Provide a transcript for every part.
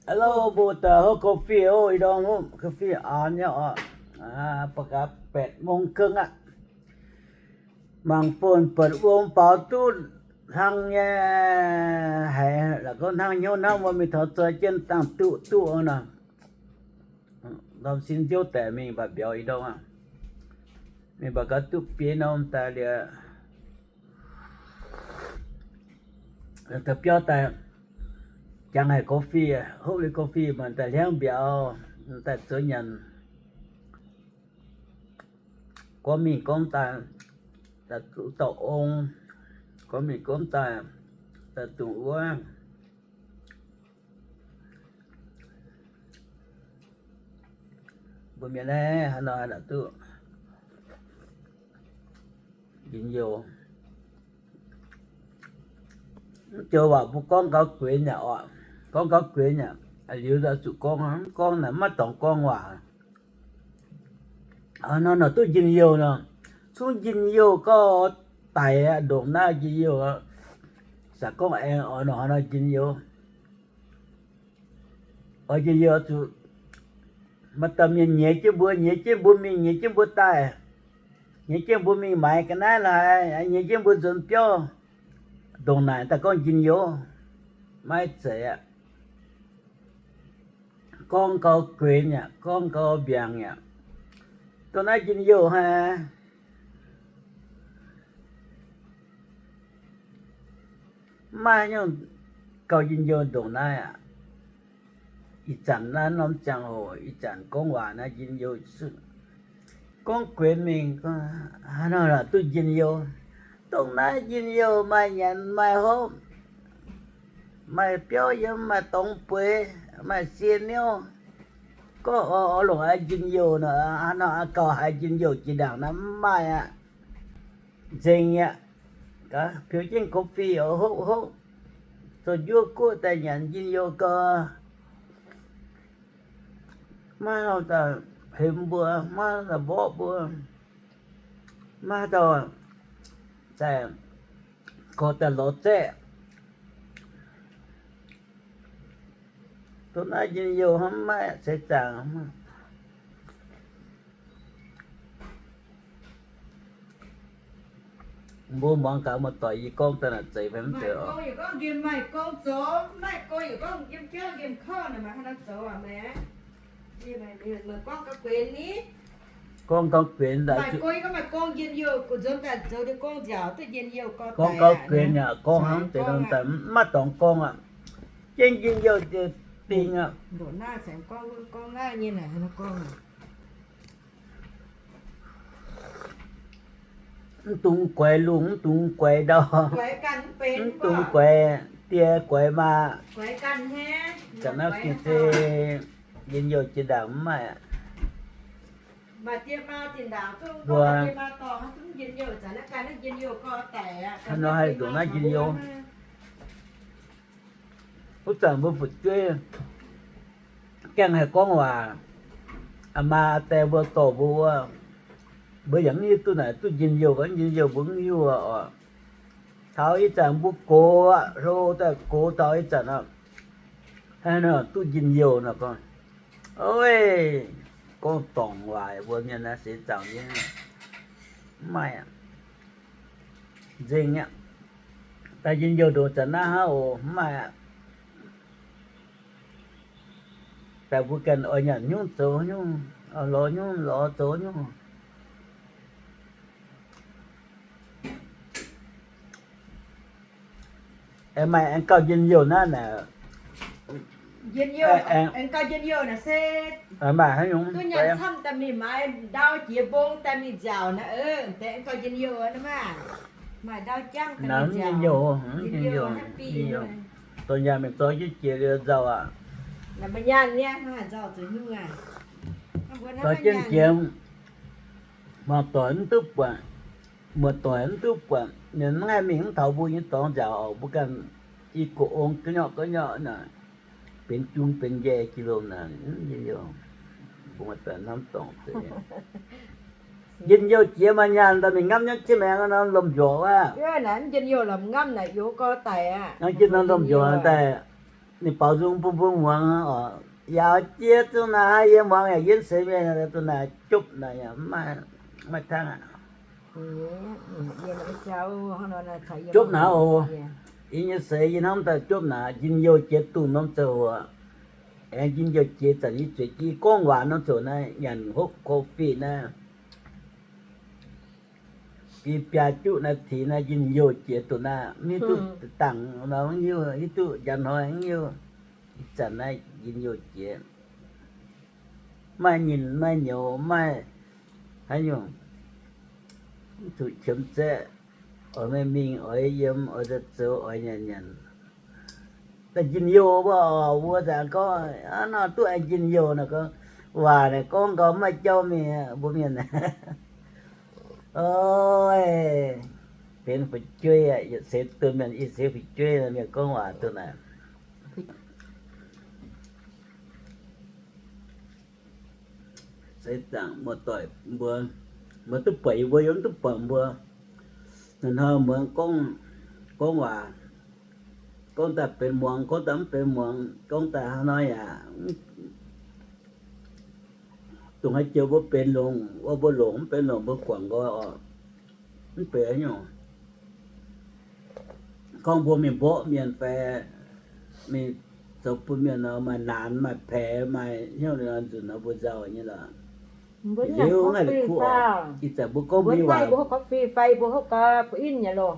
Hello, mbuo daaih hopv coffee oc, ih ndorm hopv coffee aan nyei oc. Ba'gaax แปดโมงครึ่ง aqv. Mangc fon buatc wuom faaux duqv hlang nyei haic, la'gorngv hnangv hnyouv hnamv wuom mingh taux zoi jienv dangh duqv duqv nor. Ndorm sin nziouv daaih mingh mbaac mbiauz ih ndorm aqv. Mingh mbaac gaax duqv biei norm daaih liuz, daaih biauv daaih jangx haic coffee, hopv liuz coffee mangc daaih hliangv mbiauz, daaih zoux nyanc. Gorngv mingh gorngv daaih, daaih duqv dauh ong. Gorngv mingh gorngv daaih, daaih dungx wuov. Mbuo mienh naaiv haaix nor naaic duqv njien-youh. Mv joux waac mbuo gorngv gauh guenx yaac oc, gorngv gauh guenx yaac, liuz zuqc gorngv, mv gorngv naaic maiv dorngx gorngv waac. Nor nor duqv njien-youh nor, cunv njien-youh gorngv daic aqv, ndongc naaiv njien-youh. Saax gorngv aengx oix nor haaix nor njien-youh. Oix njien-youh zuqc maaih dauh mienh nyiex jienv mbuo, nyiex jienv mbuo mingh, nyiex jienv mbuo daaih, nyiex jienv mbuo mingh maaiz ga'naaiv laaix, nyiex jienv mbuo nzuonx biauv, ndongc naaic daaih gorngv njien-youh. Maiv zeiz aqv. Gorngv gauh guenx yaac, gorngv gauh mbiaangx yaac, dongh naaiv njien-youh haic. Mv maaih nyungc gauh njien-youh ndongc naaiv aqv. Ih zanc naaiv norm ziangh hoc, ih zanc gorngv waac naaiv njien-youh, gorngv guenx mingh, haaix nor duqv njien-youh. Dongh naaiv njien-youh maaih nyanc maaih hopv, maaih biauv yiem, maaih dorngx bueix, maaih sie niouv. Gorngv oix longc haaix njien-youh nor, haaix nor gauh haiz njien-youh jiex ndaangc naaiv mv maaih aqv. Nzengc aqv. Gaax piou jienv coffee oix hopv hopv, zoux njuov guoqv daaih nyanc njien-youh gau. Maiv haaix dauh hemx mbuo, maiv haaix dauh mborqv mbuo, maiv haaix dauh daaih gorx daaih lorz zaeqv. Dongh naaiv njien-youh hnangv maiv seix zaangc. Mbuo muangx gaax, muoz-doic, yie gorngv daaih naaic zeiz fai mv zeiz oc. Gorngv gauh guenx, gorngv gauh guenx yaac gorngv hnangv deix daaih mv maaih dorngx gorngv aqv. Jienv njien-youh dingh aqv. Mv dungx guaix lungh, mv dungx guaix ndau, mv dungx guaix die guaix maa. Ga'naaiv gengh se njien-youh jiex ndaangc mv maaih aqv. Mbuo hnangv nor haih nduqc naaiv njien-youh. Wuov zanc mbuo fu'jueiv gaengh haih gorngv waac, aa maa aa die mbuo dorh mbuo wuov, mbuo yaac mv hiuv duqv naaic duqv njien-youh, njien-youh mbuo mv hiuv oc. Taux ih zanc mbuo gox aqv, hlo daaih gox taux ih zanc aqv, hnangv nor duqv njien-youh nor gorngv, ov, gorngv dorngc waac mbuo mienh naaiv seix zaangc nyei, mv maaih aqv. Nzengc aqv. Daaih njien-youh ndoqc zanc naaiv hnangv oc, mv maaih aqv. Daaih mbuo ganh oix nyanc nyungc zoux nyungc, lorz nyungc lorz zoux nyungc. Aengx maaih aengx gauh njien-youh naaiv naaic. Aengx gauh njien-youh naaic se maaih haaix nyungc duqv nyanc camv daaih mingh maaiz ndau jiex mbong daaih mingh nziaauc naaiv, aengx gauh njien-youh naaiv maah. Maaih ndau jangv daaih mingh nziaauc, njien-youh. Dongh nyanc mingh zorqv jienv jiex liuz nzauh aqv. Zorqv jienv jiex, muoz-doic mv duqv buatc, muoz-doic mv duqv buatc, mienh mv haih mingh mv taux mbuo nyei dorngx nziaauc oc. Mbuo ganh i gox ong ga'nyorqv ga'nyorqv naaic, benx jung benx njai ji lomh naaic, mbuo muoz-doic hnamv dorngc. Njien-youh jiex maaih nyaanh daaih mingh ngamv nyei jienv maengx norm lomh njoux aqv. Njien-youh lomh ngamv naaic youz gau daic aqv. Ngamv jienv norm lomh njoux daaih. Ninh baaux nzung bun mbuo muangx oc. Yaac jiex zungv naaic, yie muangx yaac yienv seix mienh duqv naaic jopv naaic, mv maaih tangv aqv. Jopv naaic oc. Yie nyei seix yie hnamv daaih jopv naaic, njien-youh jiex dungh norm ziangh hoc. Aengx njien-youh jiex zanc yie zueiz jiez gorngv waac norm ziangh hoc naaiv, nyanc hopv coffee naaiv, biaa juqv naaiv tix naaiv, njien-youh jiex dungh naaiv, mv hiuv duqv dangc nor, mv hiuv, hiuv duqv njang hnoi mv hiuv. Ih zanc naaiv njien-youh jiex, maaih nyinh maaih nyouz, maaih haaix nyungc, mv zuqc qiemx zaeqv. Oix meih mingh, oix yiem, oix zoux, oix nyanc nyanc, daaih njien-youh mbuo oc. Mbuo zanc gorngv, aa, nor duqv aengx njien-youh nor, gorngv waac naaic gorngv gau maaih jauv mingh, mbuo mienh. Oix benx fu'jueiv aqv, yietc seix dunh mienh, ih seix fu'jueiv mienh gorngv waac duqv naaic. Seix zaangc muoz-doic mbuo, mbuo duqv buatc yie mbuo, yie mv duqv buatc mbuo. Hnoi-hnoi muonz gorngv, gorngv waac, gorngv daaih benx muangx, gorngv daaih mv benx muangx, gorngv daaih haaix nor yaac dongh haaix joux mbuo benx longx, wuov mbuo longx, mv benx longx mbuo guangc nqoi oc. Mv benx haaix nyungc. Gorngv mbuo mingh mborqv mienh fai mingh zoux bun mienh nor, maaih naanx maaih paix, maaih hnyouv nor, nzunc nor mbuo nzauh nyei lorqc. Liuz naaiv la'kuqv oc, ih zanc mbuo gorngv mbuo hopv coffee fai mbuo hopv gau bu in nyei loh.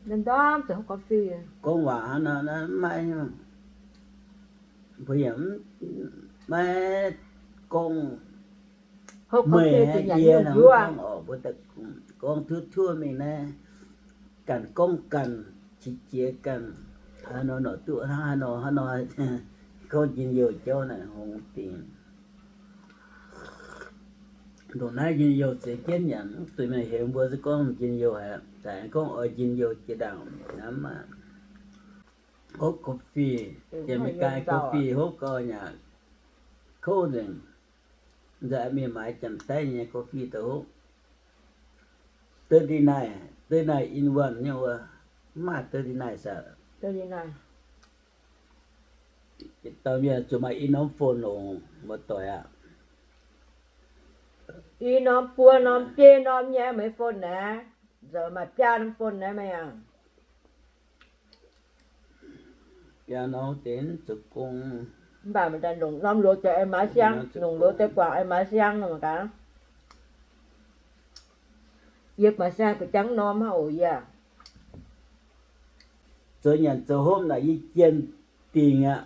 Ndorm-ndorm zuqc hopv coffee. Gorngv waac hnangv nor maiv, mbuo yaac maiv gorngv meih haiz yie nor gorngv oc, mbuo daaih gorngv tuov-tuov mingh naaiv, ganh gorngv ganh, qiex jiez ganh, haaix nor nor duqv hnangv haaix nor, hnangv nor gorngv njien-youh jauv naaic hngongx dingc. Ndongc naaiv njien-youh zeix jienv yaac mv zuqc mienh hemx mbuo se gorngv njien-youh haic, daaih gorngv oix njien-youh jiex ndaangc hnamv aqv. Hopv coffee, jiex America coffee hopv gau yaac kouv nzengc. Nzauh mingh maaiz Janx-Taiv nyei coffee daaih hopv. Thirty nine, thirty nine in one nyei wuov, mv maaih thirty nine saah? Dauh mienh zuqc maaih i norm phone longc, muoz-doic aqv. I norm buo norm biei norm nyei meih phone naaiv, nzauh maaih biaa norm phone naaiv meih aqv. Biaa norm deix mv zoux gong. Mv baac longc norm loz deix ei maaiz siang, longc loz deix guangc ei maaiz siang nor mangc gaax. Yie maaiz siang ga'jangv norm hnangv oc yie. Zoux nyanc zoux hopv naaic yie jien dingc aqv.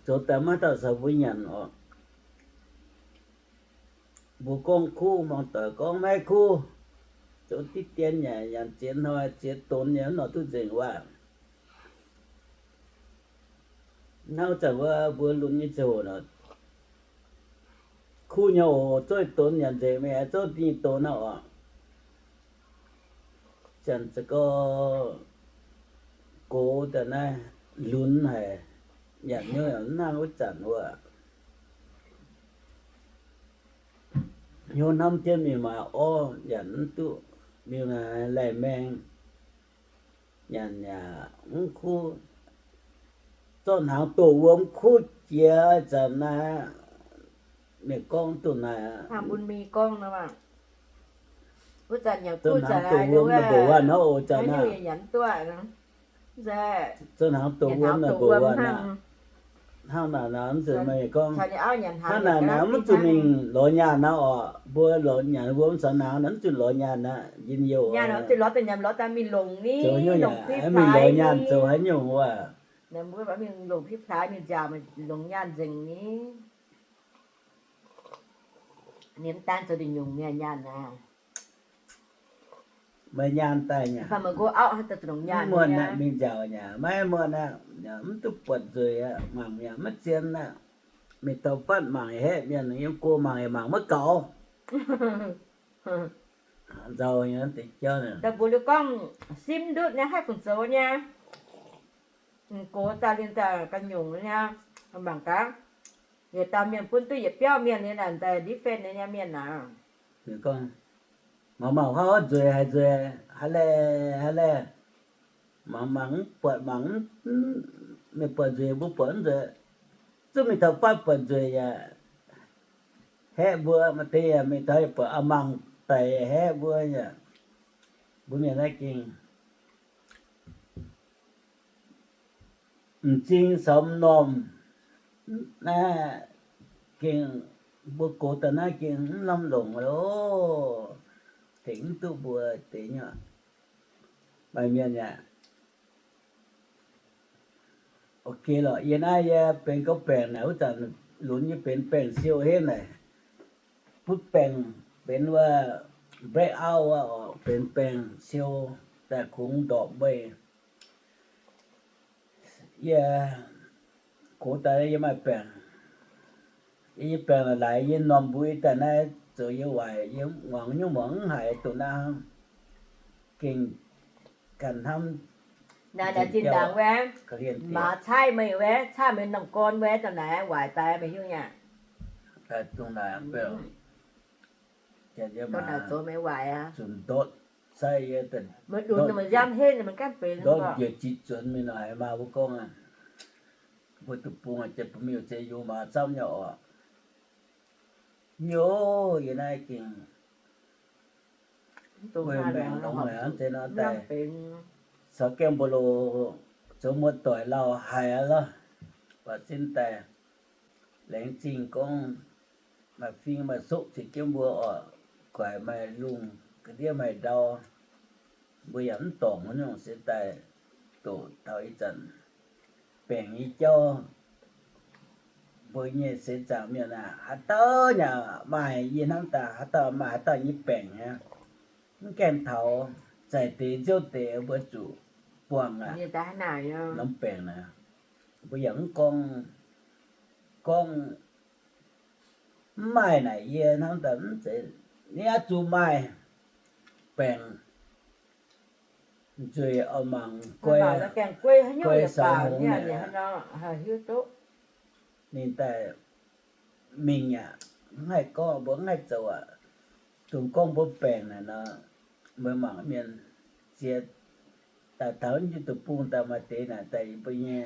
Zoux daaih maiv dauh caux mbuo nyanc oc. Mbuo gorngv kuv, muoz-doic gorngv maiv kuv. Zoux diqv dien yaac nyanc ziex hnoi ziex donx yaac mv nor duqv nzengc wuov. Hnangv zanc wuov mbuo lunx nyei ziangh hoc nor, kuv nyei oc, zoih donx nyanc nzengc mingh, zoih diqv donx nor oc. Zanc za'gengh gox daaih naaiv lunx haic, nyanc hnyouv yaac mv hnangv wuov zanc wuov. Hnyouv hnamv jienv mingh maaih orv nyanc mv duqv, mingh maaih laih maeng nyanc yaac mv kuv. Zorqv hnaangx doh wuom kuv jiex zanc naaiv, mienh gorngv duqv naaic aqv. Wuov zanc nyanc kuv zanc naaiv, mbuo wuov nor oc zanc naaiv. Zorqv hnaangx doh wuom naaic mbuox wuov nor. Hnangv naaic nor mv zuqc meih gorngv, hnangv naaic nor mv zuqc mingh lorz nyaanh nor oc. Mbuo lorz nyanc wuom caux hnaangx nor mv zuqc lorz nyaanh aqv, njien-youh. Zoux hnyouv yaac mingh lorz nyaanh zoux haaix nyungc wuov. Mbuo mingh longc piv plaaix mingh nziaauc longc nyaanh nzengc ni. Ninh mv daan zoux nduqc nyungc mi'aqv nyaanh aqv. Meih nyaanh daaih nyei. Mv muonc aqv, mingh nziaauc nyei. Maiv muonc aqv, mv duqv buatc nzueic aqv, mangc yaac maiv zien aqv. Mingh taux fatv mangc yaac haeqv mienh, yiem go mangc yaac mangc maiv gaux. Nzauh nyei deix jauv. Daaih mbuox liuz gorngv simv ndutv nyei haih fungc zoux nyei. Gox daaih linh daaih ga'nyungc nyei, mangc gaax. Yietc dauh mienh bun duqv yietc biauv mienh nyei naaic, daaih ndiev fen nyei mienh naaic. Gorngv, mangc mangc huaav nzueic haic, nzueic haic laeh, haic laeh. Mangc mangc mv buatc, mangc mv, Mienh buatc nzueic, mbuo buatc mv nzueic. Zungv mingh taux fatv buatc nzueic yaac haeqv mbuo, maaih deix yaac mingh taux yaac buatc a'mangc daic haeqv mbuo yaac, mbuo mienh naaiv gengh m'zing saux m'normh naaiv gengh, mbuo gox daaih naaiv gengh mv lamh longc loh, tengx mv duqv mbuo deix nyei. Maaih mienh yaac ok lorqc. Yie naaiv yie benx gauh baengc naaic, wuov zanc lunx yie benx baengc siou henv naaic, butv baengc benx wuov break out wuov oc, benx baengc siou daaih kungx ndorpc meih. Yie gox daaih yie maaih baengc, yie, yie baengc laaix yie m'normh mbui daaih naaiv zoux yie waaic, yie muangx nyungc muangx mv haiz dongh naaiv gengh ganh hnamv. Naaiv zinh ndaangc wuov, maaz caaiv meih wuov, caaiv meih norm gorn wuov, dongh naaic waaic daaih meih hiuv nyei. Dongh naaic zoux meih waaic aqv. Zunc ndortv caaiv yie, meih dunx meih yamv henv meih ganh benx ndortv njiec zitc zunc mingh nor haiz maa mbuo gorngv aqv. Mbuo duqv bung aqv, jiex bun miuc zeix yungz maaz camv nyei oc. Yie, yie naaiv gengh mbuo maengc longx haic aqv, zeiz nor daaih caux gaengh mbuo loz zoux muoz-doic lauh haic aqv lorqc. Baac sin daaih laengz zingh gorngv maaih fing maaih soqv ceix jienv mbuo oc, guaix maaih lungh ga'ndiev maaih ndau, mbuo yaac mv dorngc haaix nyungc se daaih doqc taux ih zanc baengc nyei jauv. Mbuo nyei seix zaangc mienh aah, haaix dauh yaac maaih, yie hnamv daaih haaix dauh maaih haaix dauh nyei baengc aqv. Mv gaengh taux, zaic deix nziouv deix mbuo zuqc buangh aqv. Norm baengc naaic, mbuo yaac mv gorngv, gorngv mv maaih naaic yie hnamv daaih mv zeiz, ninh aqv zuqc maaih baengc nzueic oix mangc guei, guei saux hngongx mi'aqv. Ninh daaih mingh yaac mv haih gorngv, mbuo mv haih zoux aqv. Dongh gorngv mbuo baengc naaic nor, mbuo mangc mienh ziex daaih taux jienv duqv bung daaih maaih deix naaic daaih yie mbuo nyei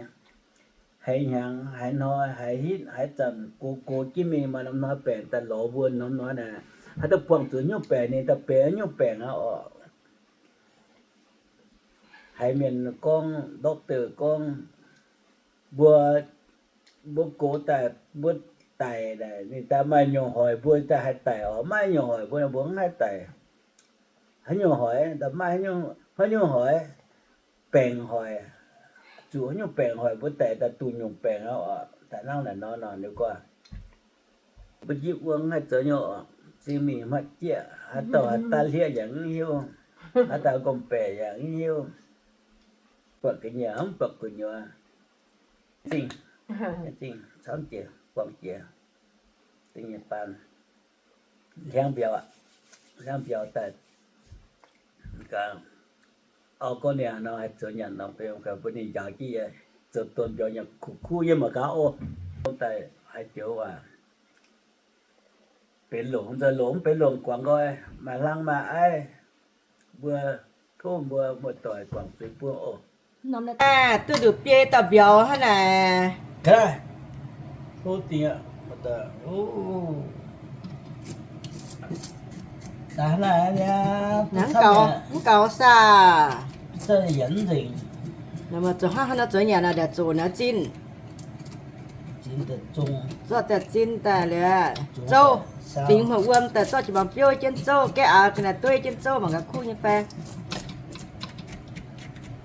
haiz hnyangx, haiz hnoi, haiz hitv, haaix zanc gox gox jienv mingh maaih norm hnoi baengc daaih lorz mbuo norm hnoi naaic, haaix dauh buangh zuqc nyungc baengc ninh daaih benx nyungc baengc aqv oc. Haiz mienh gorngv, doctor gorngv, mbuo, mbuo gox daaih, mbuo daic, ninh daaih maaih nyungc hoic mbuo daaih haih daic oc. Maiv nyungc hoic mbuo, mbuo mv haih daic. Haaix nyungc hoic, daaih maiv haaix nyungc hoic, baengc hoic, zuqc haaix nyungc baengc hoic mbuo daic daaih duqv nyungc baengc aqv oc. Daaih hnangv naaic nor nor ninh gorngv, mbuo njipv wuov mv haih zoux nyei oc. Zingh mingh maiv jieqv, haaix dauh haaix daaih hlieqv yaac mv hiuv, haaix dauh gorngv-baeqc yaac mv hiuv, buatc gu'nyuoz mv buatc gu'nyuoz. Zingh, zingh camv jiex, buangh jiex, dingh nyei baan, hliangv mbiauz, hliangv mbiauz daaih, gaax, auv gorngv ninh nor haih zoux nyanc nor, mbuo ninh njaaux jienv yie zoux donx mbiauz nyanc kuv kuv yie mangc gaax oc. Daaih haaix joux waac benx longc, nzoih longc mv benx longc guangc nqoi, maaih hlang maaih aiv, mbuo tov mbuo muoz-doic guangc zuiz buo oc. Duqv nduqc biei dauh mbiauz hnangv naaic. Mv gaux saah. Zoux hnangv nor zoux nyanc naaic, zoux naaiv zinh. Zorqv daaih zinh daaih liuz, zouv, bingx hmuoqc wuom daaih zorqv jiex mangc biouv jienv zouv, gaeqv aaux ga'naaiv dueiv jienv zouv mangc gaax kuv nyei fai.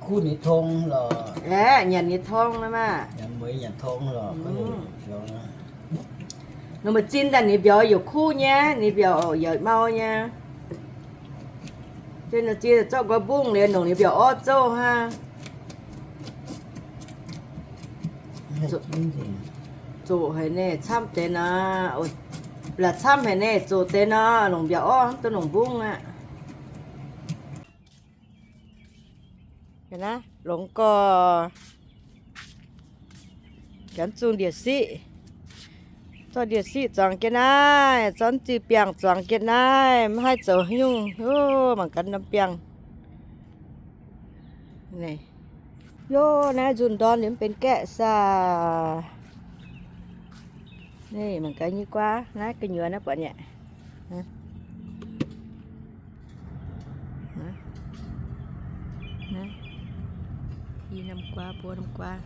Kuv nyei tong lorqc. Aeqv, nyanc nyei tong naaiv maah. Nyanc mueiz nyanc tong lorqc. Ninh mbuo zinh daaih ninh mbiauz yaac kuv nyei, ninh mbiauz yaac mau nyei. Zinh daaih zinh zorqv nqoi mbungv liuz nongc ninh mbiauz orv zouv hnangv. Zoqc haic naaic camv deix nor, la'camv haic naaic zoqc deix nor, longc mbiauz orv hnangv duqv longc mbungv aqv. Naaiv longx gorx, janx zungh ndie-siqv, zorqv ndie-siqv zuangx jienv naaiv, zorqv ziqc biangh zuangx jienv naaiv, maiv haih zoux haaix nyungc. Mangc gaax norm biangh. Yov, naaiv nzunh ndorn liuz mv benx gaeqv saah. Naaiv mangc gaax nyei guaav, naaiv gu'nyuoz naaiv buatc nyei. I norm guaav, buo norm guaav.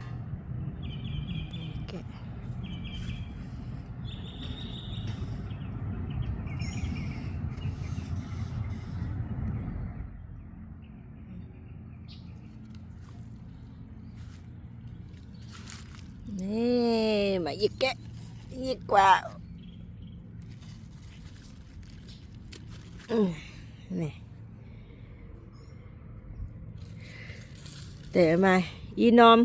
Naaiv maaih i gaeqv, i guaav. Deix maaih i norm.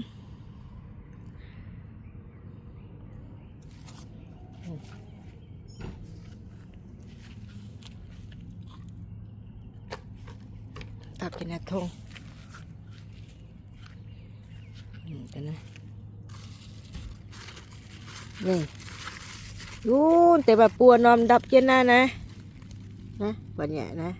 Dapv jienv naaiv tong. Yunv deix maaih buo norm ndapv jienv naaiv naaiv. Naaiv buatc nyei naaiv.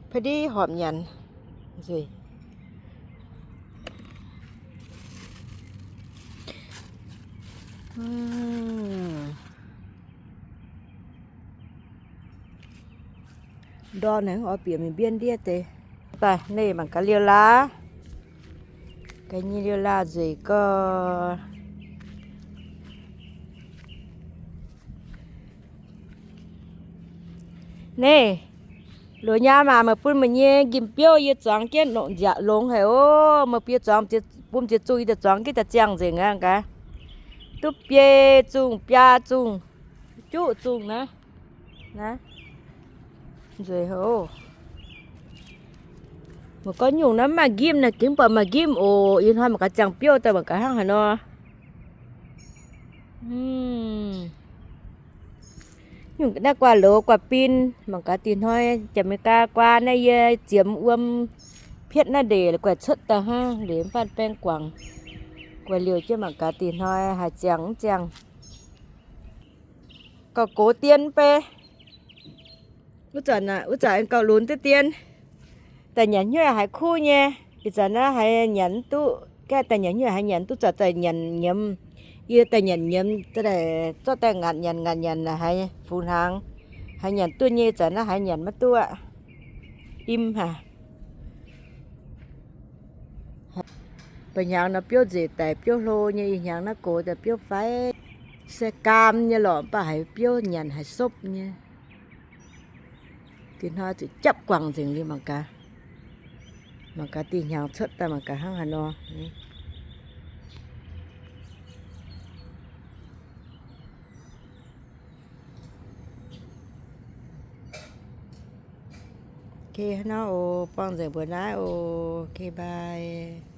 Pa'ndiev horpc nyanc nzueic. Ndorn aengx oix bieqc mingh mbienv ndiev deix. Daaih, naaiv mangc gaax liouh laav. Ga'nyei liouh laav nzueic gorx. Naaiv, loz nyaam aac, meih bun meih nyei nqimh biouv yie zuangx jienv nongc nziaauc longx haic oc. Meih bun yie zuangx, bun ziex zungh yie zuangx jienv daaih ziangh nzengc aqv gaax. Duqv biei zungh, biaa zungh, juqv zungh naaiv. Naaiv nzueic haic oc. Meih gorngv nyungc naaiv mv maaih nqimv naaic, gengh buatc maaih nqimv oc. Ih hnoi mangc gaax ziangh biouv daaih mangc gaax hnangv haaix nor. Nyungc naaiv guaav loz guaav bin, mangc gaax dih hnoi Janx-Meigaa guaav naaiv yie ziemx wuom pietv naaiv ndeic guaih cuotv daaih hnangv, ndeic mv faanh baeng guangc. Guaih liouh jienv mangc gaax dih hnoi haih ziangh mv ziangh. Gauh gox dien mv bei. Wuov zanc, wuov zanc gauh lunx duqv dien. Daaih nyanc hnyouv haiz kuv nyei. Ih zanc naaiv haiz nyanc mv duqv. Gaeqv daaih nyanc hnyouv haiz nyanc duqv, zanc daaih nyanc nyiemz. Yie daaih nyanc nyiemz, zorqv daaih ngaatc nyanc ngaatc nyanc haiz fungx hnaangx. Haiz nyanc duqv nyei, zanc naaiv haiz nyanc maiv duqv. Im haic. Ba'hnyangx nor biouv nzeic daic, biouv hlo nyei. Ih hnyangx naaiv gox daaih biouv faix. Se gaam nyei lorqc, mv baac haiz biouv nyanc haiz sopv nyei. Dih hnoi zuqc japv guangc nzengc liuz mangc gaax. Mangc gaax dih hnyangx cuotv daaih mangc gaax hnangv haaix nor. Ok, hnangv nor oc, buangh nzengc mbuo naaiv oc. Ok, bye.